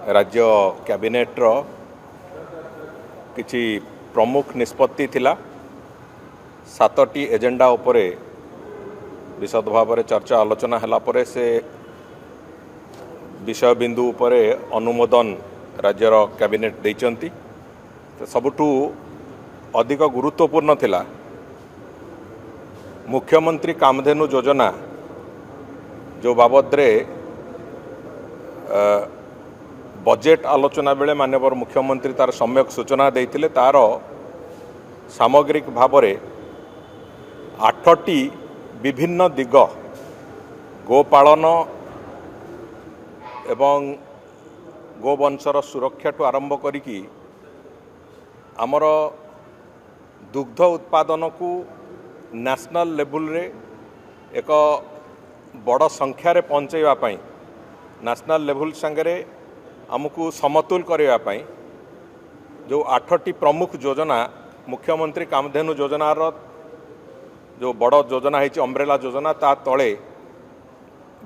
ରାଜ୍ୟ କ୍ୟାବିନେଟ୍ର କିଛି ପ୍ରମୁଖ ନିଷ୍ପତ୍ତି ଥିଲା। 7ଟି ଏଜେଣ୍ଡା ଉପରେ ବିଶଦ ଭାବରେ ଚର୍ଚ୍ଚା ଆଲୋଚନା ହେଲା ପରେ ସେ ବିଷୟ ବିନ୍ଦୁ ଉପରେ ଅନୁମୋଦନ ରାଜ୍ୟର କ୍ୟାବିନେଟ୍ ଦେଇଛନ୍ତି। ତ ସବୁଠୁ ଅଧିକ ଗୁରୁତ୍ୱପୂର୍ଣ୍ଣ ଥିଲା ମୁଖ୍ୟମନ୍ତ୍ରୀ କାମଧେନୁ ଯୋଜନା, ଯେଉଁ ବାବଦରେ ବଜେଟ୍ ଆଲୋଚନା ବେଳେ ମାନ୍ୟବର ମୁଖ୍ୟମନ୍ତ୍ରୀ ତାର ସମ୍ୟକ ସୂଚନା ଦେଇଥିଲେ। ତାର ସାମଗ୍ରିକ ଭାବରେ 8ଟି ବିଭିନ୍ନ ଦିଗ, ଗୋପାଳନ ଏବଂ ଗୋବଂଶର ସୁରକ୍ଷାଠୁ ଆରମ୍ଭ କରିକି ଆମର ଦୁଗ୍ଧ ଉତ୍ପାଦନକୁ ନ୍ୟାସନାଲ୍ ଲେବୁଲରେ ଏକ ବଡ଼ ସଂଖ୍ୟାରେ ପହଞ୍ଚାଇବା ପାଇଁ, ନ୍ୟାସନାଲ୍ ଲେବୁଲ ସାଙ୍ଗରେ ଆମକୁ ସମତୁଲ କରିବା ପାଇଁ ଯେଉଁ 8ଟି ପ୍ରମୁଖ ଯୋଜନା, ମୁଖ୍ୟମନ୍ତ୍ରୀ କାମଧେନୁ ଯୋଜନାର ଯେଉଁ ବଡ଼ ଯୋଜନା ହେଇଛି, ଅମ୍ବ୍ରେଲା ଯୋଜନା, ତା ତଳେ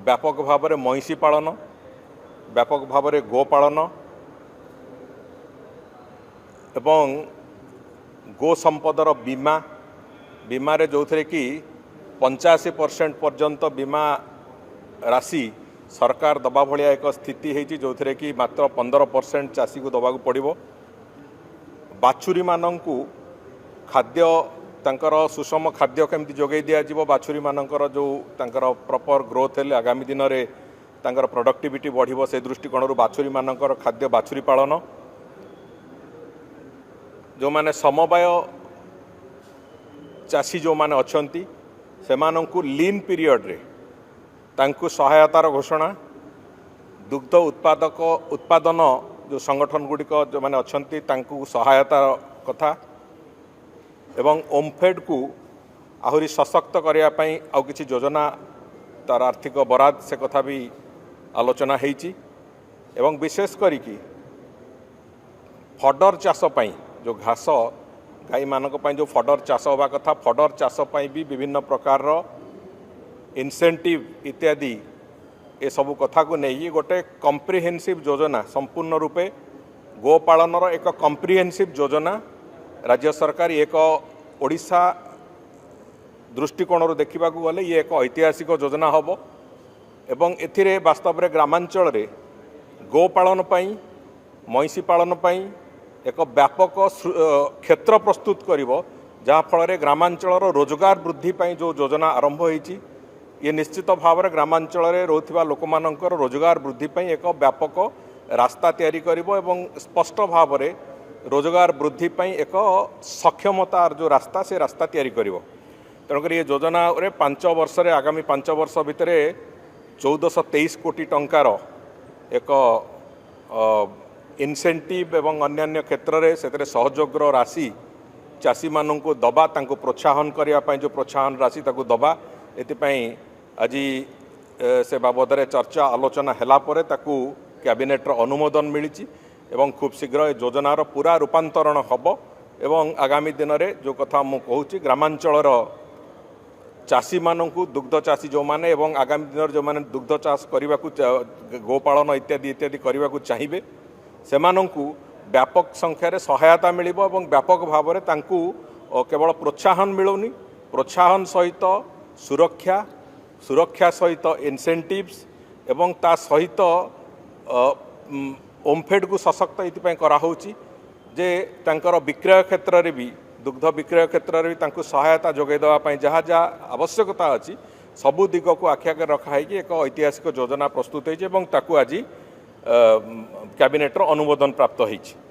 ବ୍ୟାପକ ଭାବରେ ମଇଁଷି ପାଳନ, ବ୍ୟାପକ ଭାବରେ ଗୋପାଳନ ଏବଂ ଗୋ ସମ୍ପଦର ବୀମା, ବୀମାରେ ଯେଉଁଥିରେ କି 85% ପର୍ଯ୍ୟନ୍ତ ବୀମା ରାଶି ସରକାର ଦେବା ଭଳିଆ ଏକ ସ୍ଥିତି ହେଇଛି, ଯେଉଁଥିରେ କି ମାତ୍ର 15% ଚାଷୀକୁ ଦେବାକୁ ପଡ଼ିବ। ବାଛୁରୀମାନଙ୍କୁ ଖାଦ୍ୟ, ତାଙ୍କର ସୁଷମ ଖାଦ୍ୟ କେମିତି ଯୋଗାଇ ଦିଆଯିବ, ବାଛୁରୀମାନଙ୍କର ଯେଉଁ ତାଙ୍କର ପ୍ରପର ଗ୍ରୋଥ୍ ହେଲେ ଆଗାମୀ ଦିନରେ ତାଙ୍କର ପ୍ରଡକ୍ଟିଭିଟି ବଢ଼ିବ, ସେ ଦୃଷ୍ଟିକୋଣରୁ ବାଛୁରୀମାନଙ୍କର ଖାଦ୍ୟ, ବାଛୁରୀ ପାଳନ, ଯେଉଁମାନେ ସମବାୟ ଚାଷୀ ଯେଉଁମାନେ ଅଛନ୍ତି, ସେମାନଙ୍କୁ ଲିନ୍ ପିରିୟଡ଼ରେ ତାଙ୍କୁ ସହାୟତାର ଘୋଷଣା, ଦୁଗ୍ଧ ଉତ୍ପାଦକ ଉତ୍ପାଦନ ଯେଉଁ ସଂଗଠନ ଗୁଡ଼ିକ ଯେଉଁମାନେ ଅଛନ୍ତି, ତାଙ୍କୁ ସହାୟତାର କଥା ଏବଂ ଓମ୍ଫେଡ଼କୁ ଆହୁରି ସଶକ୍ତ କରିବା ପାଇଁ ଆଉ କିଛି ଯୋଜନା, ତାର ଆର୍ଥିକ ବରାଦ, ସେ କଥା ବି ଆଲୋଚନା ହେଇଛି। ଏବଂ ବିଶେଷ କରିକି ଫଡର ଚାଷ ପାଇଁ, ଯେଉଁ ଘାସ ଗାଈମାନଙ୍କ ପାଇଁ ଯେଉଁ ଫଡର ଚାଷ ହେବା କଥା, ଫଡର ଚାଷ ପାଇଁ ବି ବିଭିନ୍ନ ପ୍ରକାରର ଇନସେଣ୍ଟିଭ୍ ଇତ୍ୟାଦି, ଏସବୁ କଥାକୁ ନେଇକି ଗୋଟେ କମ୍ପ୍ରିହେନ୍ସିଭ୍ ଯୋଜନା, ସମ୍ପୂର୍ଣ୍ଣ ରୂପେ ଗୋପାଳନର ଏକ କମ୍ପ୍ରିହେନ୍ସିଭ୍ ଯୋଜନା ରାଜ୍ୟ ସରକାର। ଏକ ଓଡ଼ିଶା ଦୃଷ୍ଟିକୋଣରୁ ଦେଖିବାକୁ ଗଲେ ଇଏ ଏକ ଐତିହାସିକ ଯୋଜନା ହେବ ଏବଂ ଏଥିରେ ବାସ୍ତବରେ ଗ୍ରାମାଞ୍ଚଳରେ ଗୋପାଳନ ପାଇଁ, ମଇଁଷି ପାଳନ ପାଇଁ ଏକ ବ୍ୟାପକ କ୍ଷେତ୍ର ପ୍ରସ୍ତୁତ କରିବ, ଯାହାଫଳରେ ଗ୍ରାମାଞ୍ଚଳର ରୋଜଗାର ବୃଦ୍ଧି ପାଇଁ ଯେଉଁ ଯୋଜନା ଆରମ୍ଭ ହୋଇଛି, ଇଏ ନିଶ୍ଚିତ ଭାବରେ ଗ୍ରାମାଞ୍ଚଳରେ ରହୁଥିବା ଲୋକମାନଙ୍କର ରୋଜଗାର ବୃଦ୍ଧି ପାଇଁ ଏକ ବ୍ୟାପକ ରାସ୍ତା ତିଆରି କରିବ ଏବଂ ସ୍ପଷ୍ଟ ଭାବରେ ରୋଜଗାର ବୃଦ୍ଧି ପାଇଁ ଏକ ସକ୍ଷମତାର ଯେଉଁ ରାସ୍ତା, ସେ ରାସ୍ତା ତିଆରି କରିବ। ତେଣୁକରି ଏ ଯୋଜନାରେ 5 ବର୍ଷରେ, ଆଗାମୀ 5 ବର୍ଷ ଭିତରେ 1423 କୋଟି ଟଙ୍କାର ଏକ ଇନସେଣ୍ଟିଭ୍ ଏବଂ ଅନ୍ୟାନ୍ୟ କ୍ଷେତ୍ରରେ ସେଥିରେ ସହଯୋଗର ରାଶି ଚାଷୀମାନଙ୍କୁ ଦେବା, ତାଙ୍କୁ ପ୍ରୋତ୍ସାହନ କରିବା ପାଇଁ ଯେଉଁ ପ୍ରୋତ୍ସାହନ ରାଶି ତାକୁ ଦେବା, ଏଥିପାଇଁ ଆଜି ସେ ବାବଦରେ ଚର୍ଚ୍ଚା ଆଲୋଚନା ହେଲା ପରେ ତାକୁ କ୍ୟାବିନେଟ୍ର ଅନୁମୋଦନ ମିଳିଛି ଏବଂ ଖୁବ୍ ଶୀଘ୍ର ଏ ଯୋଜନାର ପୁରା ରୂପାନ୍ତରଣ ହେବ। ଏବଂ ଆଗାମୀ ଦିନରେ ଯେଉଁ କଥା ମୁଁ କହୁଛି, ଗ୍ରାମାଞ୍ଚଳର ଚାଷୀମାନଙ୍କୁ, ଦୁଗ୍ଧ ଚାଷୀ ଯେଉଁମାନେ ଏବଂ ଆଗାମୀ ଦିନରେ ଯେଉଁମାନେ ଦୁଗ୍ଧ ଚାଷ କରିବାକୁ, ଗୋପାଳନ ଇତ୍ୟାଦି ଇତ୍ୟାଦି କରିବାକୁ ଚାହିଁବେ, ସେମାନଙ୍କୁ ବ୍ୟାପକ ସଂଖ୍ୟାରେ ସହାୟତା ମିଳିବ ଏବଂ ବ୍ୟାପକ ଭାବରେ ତାଙ୍କୁ କେବଳ ପ୍ରୋତ୍ସାହନ ମିଳୁନି, ପ୍ରୋତ୍ସାହନ ସହିତ ସୁରକ୍ଷା, ସୁରକ୍ଷା ସହିତ ଇନସେଣ୍ଟିଭ୍ସ ଏବଂ ତା ସହିତ ଓମ୍ଫେଡ଼କୁ ସଶକ୍ତ ଏଥିପାଇଁ କରାହେଉଛି ଯେ ତାଙ୍କର ବିକ୍ରୟ କ୍ଷେତ୍ରରେ ବି, ଦୁଗ୍ଧ ବିକ୍ରୟ କ୍ଷେତ୍ରରେ ବି ତାଙ୍କୁ ସହାୟତା ଯୋଗାଇ ଦେବା ପାଇଁ ଯାହା ଯାହା ଆବଶ୍ୟକତା ଅଛି, ସବୁ ଦିଗକୁ ଆଖି ଆଗରେ ରଖା ହେଇକି ଏକ ଐତିହାସିକ ଯୋଜନା ପ୍ରସ୍ତୁତ ହେଇଛି ଏବଂ ତାକୁ ଆଜି କ୍ୟାବିନେଟ୍ର ଅନୁମୋଦନ ପ୍ରାପ୍ତ ହେଇଛି।